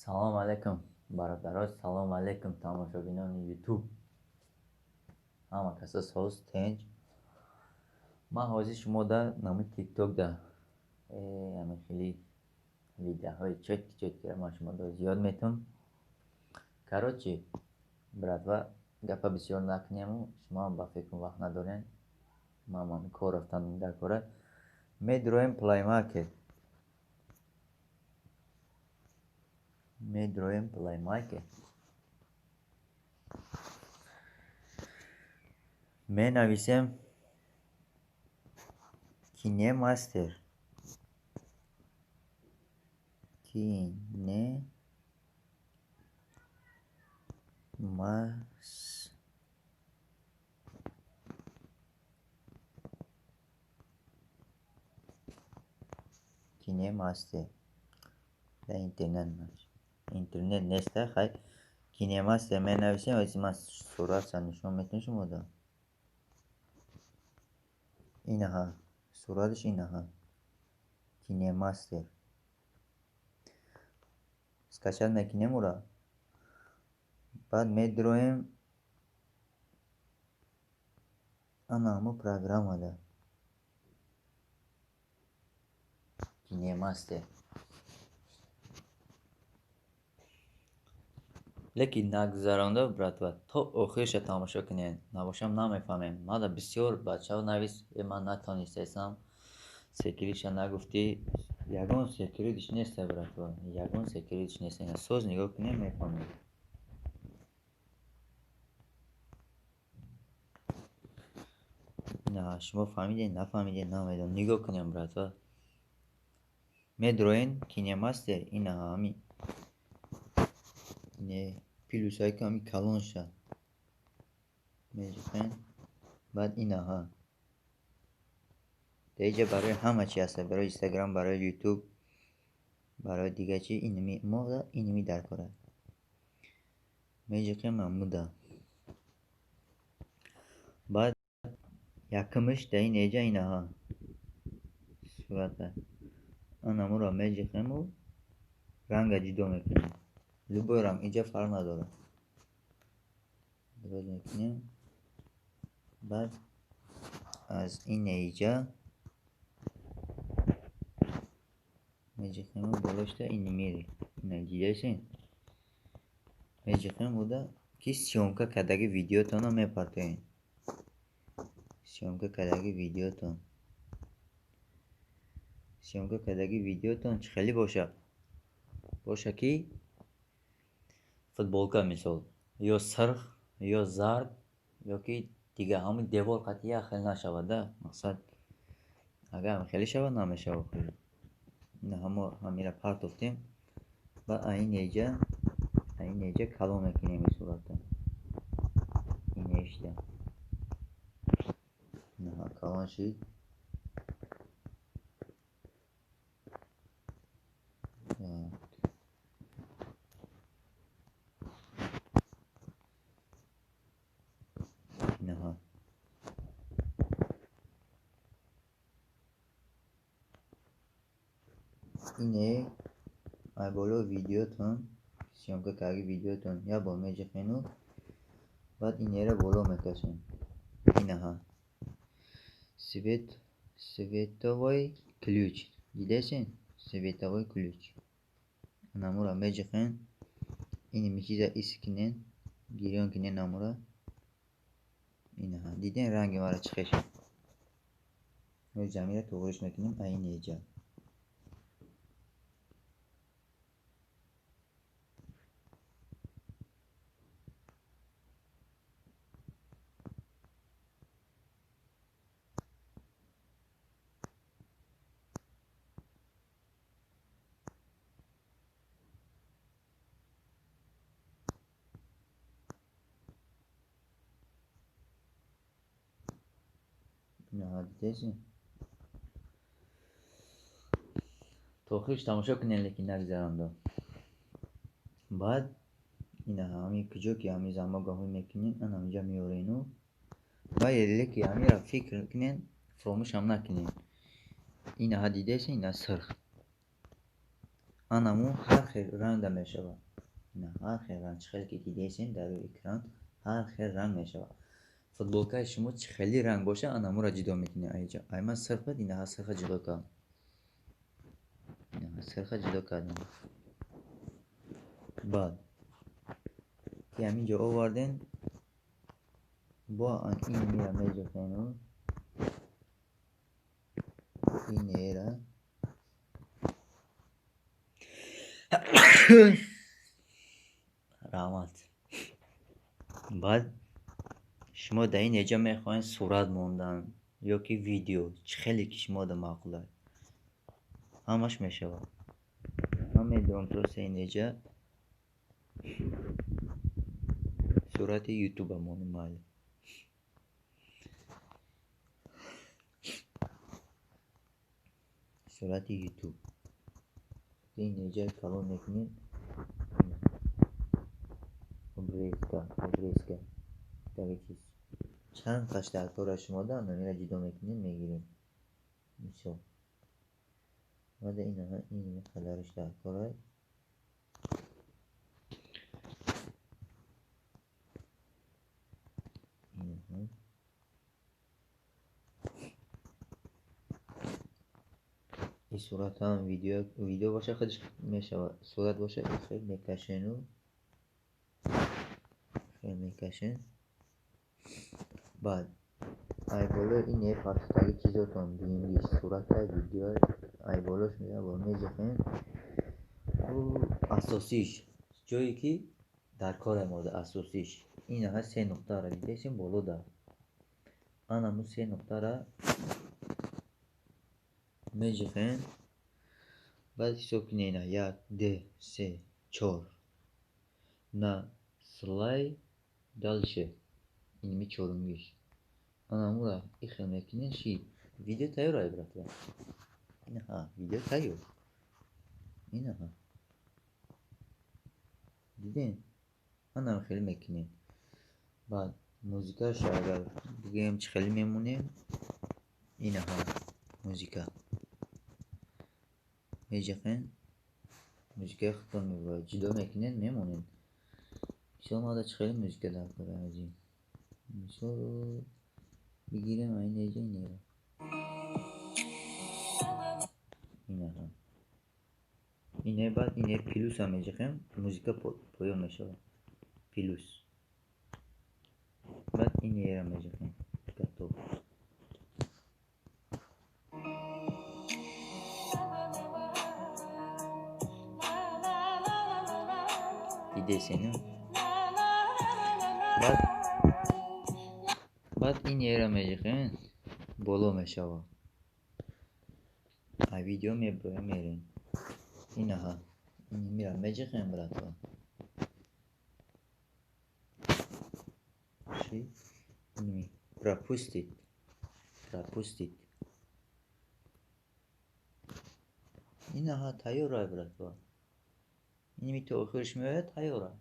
Салом алейкум, бародаро, салом алейкум, тамошобинони YouTube. Ҳама каса соз, тинҷ. Ман ҳозир шумо да нами TikTok да ҳамин хели видеоҳои чотки чоткиро ман шумо да зиёд метум. Короче, братва, гапа бисёр накунему, шумо ҳам ба фикрам вақт надорен. Ман ҳам кор рафтан дар кора. Медроем Play Market. Медроем Play Market. Менависем KineMaster. KineMaster. KineMaster. Дар интернет интернет нест, хай KineMaster менависем, ози ман суратша нишон метавонам шумо да. Инаҳа, сураташ инаҳа. KineMaster. Скачать мекунем ура. Баъд медроем ана ҳамо программада. KineMaster. Лекин нагузаронда, братва, то охириша тамошо кунед. Набошам намефаҳмем. Мада бисёр бачаҳо навис, ман натонистесам. Секретиша нагуфтӣ. Ягон секретиш нест, братва. Ягон секретиш нест. Ина соз нигоҳ кунем, мефаҳмем. На, шумо фаҳмидед, нафаҳмидед, намедонам. Нигоҳ кунем, братва. Медроен KineMaster, ина ҳами не плюсҳое ки ҳами калонша меҷухем, баъд инаҳа. Дар инҷа барои ҳама чи ҳаст, барои Instagram, барои YouTube, барои дигар чи, инми мо инми дар кора. Меҷухем амуда. Баъд якумш дар ин эҷа инаҳа. Сурата. Анамуро меҷухему ранга ҷудо мекунем. Любой ранг инҷа фарқ надорад. Дроз мекунем. Баъд аз ин эҷа меҷухему болошта ин мери. Ина дидасен? Меҷухем буда ки съёмка кардаги видеотонро мепартоем. Съёмка кардаги видеотон. Съёмка кардаги видеотон чӣ хеле боша? Боша ки футболка мисол ё сирх, ё зард, ё ки дигар ҳамин девор қатъи як хел нашавад, да? Мақсад агар ҳам хеле шавад, намешавад. Ина ҳамо ҳамира партофтем. Баъд ин эҷа калон мекунем ин сурата. Ин эшта. Инаҳа калон шид. Инаҳа. Ине ай боло видеотон, съёмка кардаги видеотон як бор меҷухену баъд инеро боло мекашем. Инаҳа. Световой ключ. Дидасен? Световой ключ. Анамуро меҷухен. Инми чиза ис кунен, гирён кунен амура. Инаҳа. Диден ранги мара чӣ хел шуд? Мо ҷамъиро туғриш мекунем ай ин эҷа. Инаҳа дидесен? То охириш тамошо кунед, лекин нагузаронда. Баъд инаҳа ҳамин куҷо ки ҳамин замогаҳо мекунед, ана ҳаминҷа меорену. Баъд леки ҳаминро фикр кунед, фаромӯшам накунед. Инаҳа дидесен, ина сирх. Анаму ҳар хел рангда мешавад. Ҳар хел ранг, чӣ хеле ки дидесен дар рӯи экран, ҳар хел ранг мешавад. Футболкаи шумо чӣ хели ранг боша, анамура ҷудо мекунед айҷа. Ай ман сирх буд, инаҳа сирха ҷудо кардам. Инаҳа сирха ҷудо кардам. Баъд ки ҳаминҷо оварден, бо ин мира меҷухену инера раҳмат. Баъд шумо дар ин эҷа мехоҳед сурат мондан ё ки видео, чӣ хеле ки шумо да маъқул аст, ҳамаш мешавад. Ман медонам просто ин эҷа сурати ютуба монем, майли. Сурати ютуб ин эҷа калон мекунем, обрезка, обрезка таги чиз чанд қаш дар кора шумо да намира ҷудо мекунем, мегирем. Мисол мада инаҳа ин қадараш дар кора. Ин сурат ҳам видео боша худаш мешавад, сурат боша хел мекашену хел мекашен. Баъд ай болои ин пахштаги чизотон дуюмгиш сурата, видео ай болош меяд, меҷухем. Асосиш ҷое ки дар кора мода асосиш инаҳа се нуқтаро дидесем боло да. Анаму се нуқтара меҷухем. Баъд ҳисоб кунед ина 1, 2, 3, 4 на слайд дальше инми чорумгиш. Анамура ихел мекунед, ши видео тайёр ай братва. Инаҳа видео тайёр. Инаҳа дидем, анам хеле мекунем. Баъд музикааш агар бигӯем чӣ хеле мемонем, инаҳа музика меҷахен, музикаи худтон мебурад, ҷудо мекунед, мемонед. Мисол мада чӣ хеле музика дар кора азин. Мисол бигирем айн эҷа инера. Инаҳа ине баъд ине плюсам меҷахем, музика поён мешавад. Плюс баъд инера меҷахем, готов. Дидесену? Баъд инера меҷахем, боло мешавад. Ай видео меброем, мерем. Инаҳа инмира меҷахем, братва. Ши инми пропустить, пропустить. Инаҳа тайёр ай, братва. Инми то охирш меояд, тайёр ай.